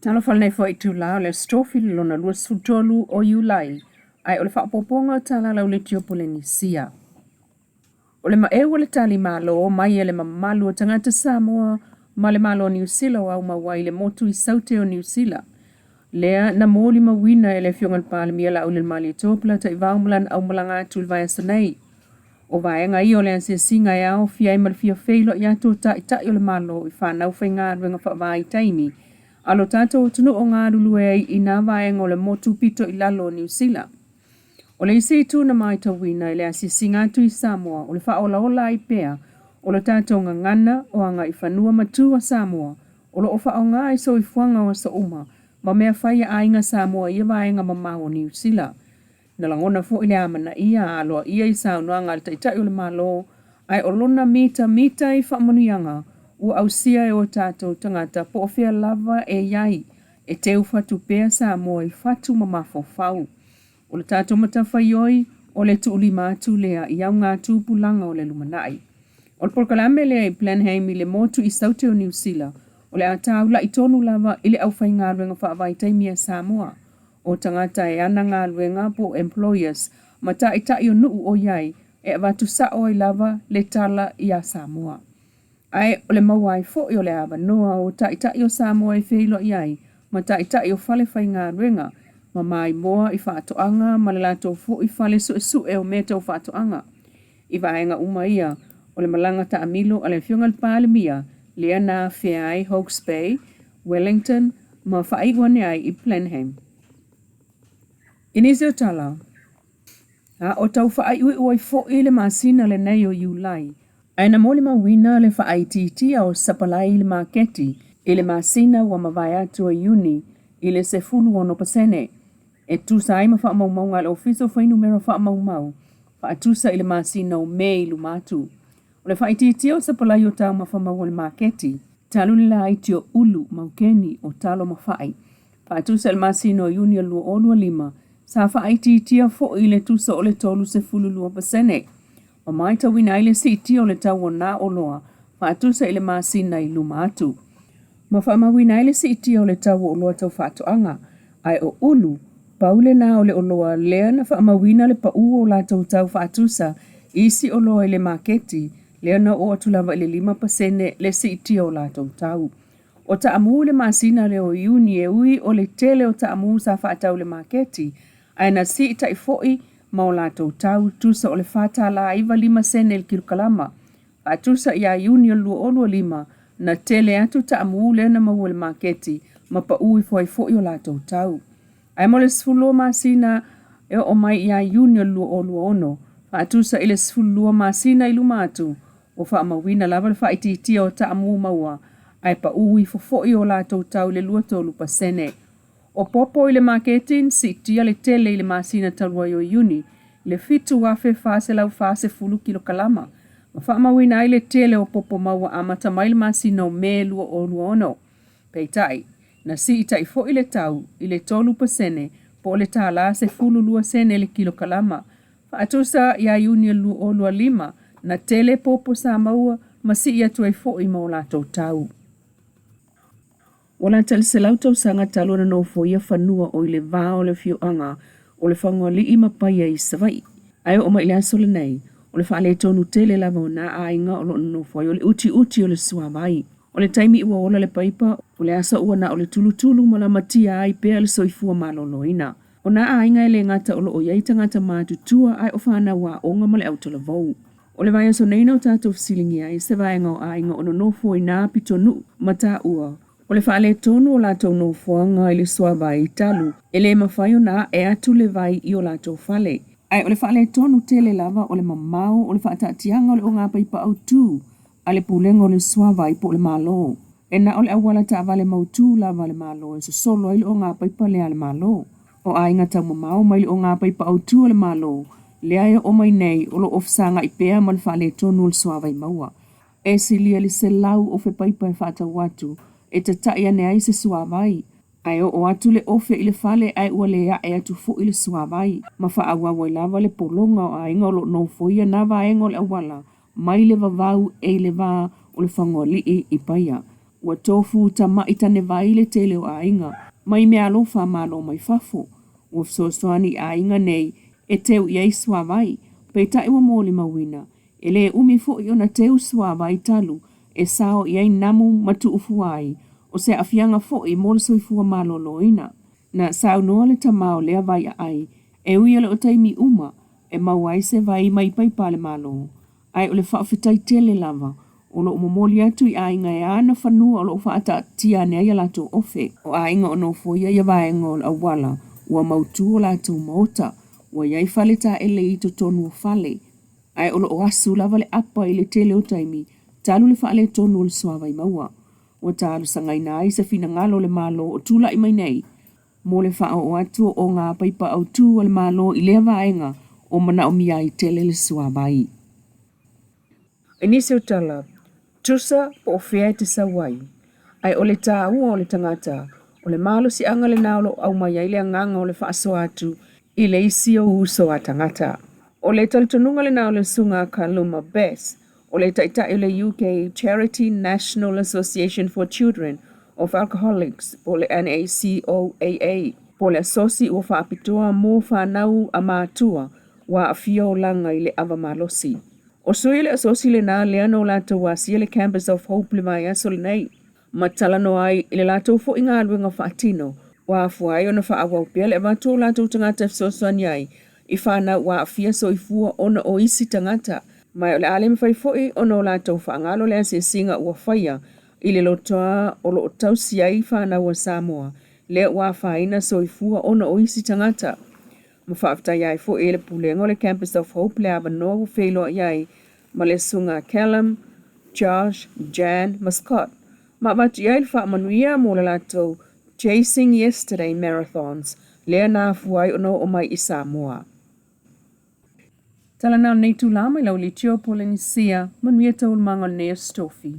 Talofa lenei foi itula o le Aso Tofi le lona 23 o Iulai, ae o le faaopoopoga o tala lauleitio Polenisia. O le maeu o le tali malo mai e le mamalu o tagata Samoa ma le Malo o Niu Sila o aumau ai i le motu i Saute o Niu Sila, lea na molimauina e le Afioga i le Palemia Laaulialemalietoa Polataivao ma lana aumalaga atu i le vaiaso nei. O vaega ia o le asiasiga e aofia ai ma le fia feiloai atu o Taitai o le Malo i fanau faigaluega faavaitaimi a lo tatou atunuu o galulue ai i nā vaega o le motu pito i lalo o Niu Sila. O le isi itu na matauina i le asiasiga atu i Samoa o le faaolaola ai pea o le tatou gagana o agaifanua ma tu a Samoa o lo o faaaoga i soifuaga o aso uma ma mea fai a aiga Samoa i ia vaega mamao o Niu Sila. Na lagona foi le amanaia a aloaia i saunoaga a le Taitai o le Malo, ae o lona mitamita i faamanuiaga ua ausia e o tatou tagata po o fea lava e i ai, e teu fatu pea Samoa i fatu ma mafaufau. O le tatou matafaioi, o le tuulima atu lea i augatupulaga o le lumanai. O le polokalame lea i Blenheim i le motu i Saute o Niu Sila, o le a taula'i tonu lava i le aufaigaluega faavaitaimi a Samoa. O tagata e ana galuega po o employers ma taitai o nuu o i ai e avatu sao ai lava le tala iā Samoa. Ae o le maua ai foi o le avanoa o taitai o Samoa e feiloai ai ma taitai o fale faigaluega ma maimoa i faatoaga ma le latou foi fale suesue o mea tau faatoaga. I vaega uma ia o le malaga taamilo a le Afioga i le Palemia lea na afea ai Hawke's Bay, Wellington ma faaiu ane ai i Blenheim. I nisi o tala, a o tau faaiuiu ai foi le masina lenei o Iulai, ae na molimauina le faaitiitia o sapalai i le maketi i le masina ua mavae atu o Iuni i le 16%, e tusa ai ma faamaumauga a le Ofisa o Fuainumera Faamaumau faatusa i le masina o Me i luma atu. O le faaitiitia o sapalai o taumafa maua i le maketi, talu le laiti o ulu, maukeni, o talo ma fai, faatusa i le masina o Iuni o le 2025, sa faaitiitia foi i le tusa o le 32%, ma matauina ai le siitia o le tau o nā oloa faatusa i le masina i luma atu. Ma faamauina ai le siitia o le tau o oloa tau faatoaga, ae o ulu, pau lena o le oloa lea na faamauina le paū o latou tau faatusa i isi oloa i le maketi, lea na oo atu lava i le 5% le siitia o latou tau. O taamu i le masina lea o Iuni e ui o le tele o taamu sa faatau i le maketi, ae na siitai foi ma o latou tau tusa o le $4.95 sene i le kilokalama. Faatusa iā Iuni o le 2025, na tele atu taamu lea na maua i le maketi ma paū ifo ai foi o latou tau. Ae mo le 12 masina e oo mai iā Iuni o le 2026, faatusa i le 12 masina i luma atu, ua faamauina lava le faaitiitia o taamu maua, ae paū ifo foi o latou tau i le 23%. O popo i le maketi na siitia le tele i le masina talu ai o Iuni i le 7,440 kilokalama, ma faamauina ai le tele o popo maua amata mai le masina o Me 2026. Peitai, na siitai foi le tau i le 3% po o le $1.12 sene i le kilokalama. Faatusa ia Iuni o le 2025, na tele popo sa maua ma sii atu ai foi ma o latou tau. Ua lata i le 100 tausaga talu ona nofoia fanua o i le va o le afioaga o Lefagoalii ma Paia i Savaii. Ae oo mai i le aso lenei, o le faaletonu tele lava o nā aiga o lo o nonofo ai o le utiuti o le suavai. O le taimi ua ola le paipa, o le aso ua na o le tulutulu ma lamatia ai pea le soifua maloloina. O nā aiga e le gata o lo o i ai tagata matutua ae o fanau aoga ma le autalavou. O le vaiaso nei na o tatou fesiligia ai se vaega o aiga o nonofo i nā pitonuu ma taua o le faaletonu o latou nofoaga i le suavai talu e le mafai ona ae atu le vai i o latou fale. Ae o le faaletonu tele lava o le mamao o le faataatiaga o le ogapaipa autū a le Pulega o le Suavai po o le Malo. E na o le auala taavale mautū lava a le Malo e sosolo ai le ogapaipa lea a le Malo. O aiga taumamao mai le ogapaipa autū a le Malo lea e oo mai nei o lo o fesagai pea ma le faaletonu o le suavai maua. E silia i le 100 ofe paipa e faatau atu e tata'i ane ai se suavai, ae oo atu le ofe i le fale ae ua le ae atu foi le suavai, ma faaauau ai lava le pologa o aiga o lo o nofoia nā vaega o le auala mai le vavau e i le va o Lefagoalii i Paia. Ua tofu tama'i tanevai le tele o aiga mai meaalofa a Malo mai fafo. Ua fesoasoani i aiga nei e teu i ai suavai, peitai ua molimauina, e le umi foi ona teu suavai talu e sao i ai namu ma tuufua ai, o se aafiaga foi mo le soifua maloloina. Na saunoa le tama o lea vai aai, e ui e le o taimi uma e maua ai se vai mai paipa a le Malo, ae o le faafetai tele lava o lo o momoli atu i aiga e ana fanua o lo o faataatitia ane ai a latou ofe. O aiga o nofoia ia vaega o le auala ua mautu o latou maota, ua i ai fale taele i totonu o fale, ae o lo o asu lava le apa i le tele o taimi talu le faaletonu o le suavai maua. Ua talosagaina ai se finagalo o le Malo o tulai mai nei mo le faaoo atu o ogā paipa autū a le Malo i lea vaega o manaomia ai tele le suavai. I nisi o tala, tusa po o fea e te sau ai, ae o le tāua o le tagata, o le malosiaga lena o lo o aumai ai le agaga o le faasoa atu i le isi ou uso a tagata. O le talitonuga lena o le Susuga a Kaluma Best, o le taitai o le UK Charity National Association for Children of Alcoholics po o le NACOAA, po o le asosi ua faapitoa mo fanau a matua ua aafia olaga i le ava malosi. O sui o le asosi lena lea na o latou asia le Campus of Hope le vaiaso lenei ma talanoa ai i le latou foi galuega faatino ua afua ai ona faaauau pea le avatu o latou tagata e fesoasoani ai i fanau ua aafia soifua ona o isi tagata. Ma o le a le mafai foi ona o latou faagalo le asiasiga ua faia i le lotoa o lo o tausi ai fanau a Samoa lea ua afaina soifua ona o isi tagata. Ma faafetaia ai foi e le Pulega o le Campus of Hope le avanoa ua feiloai ai ma le Susuga a Callum, Josh, Jan ma Scott ma avatu i ai le faamanuia mo le latou Chasing Yesterday Marathons lea na afua ai ona oo mai i Samoa. Tala na o lenei itulā mai Laulitio, Polenisia, manuia taualumaga o lenei Aso Tofi.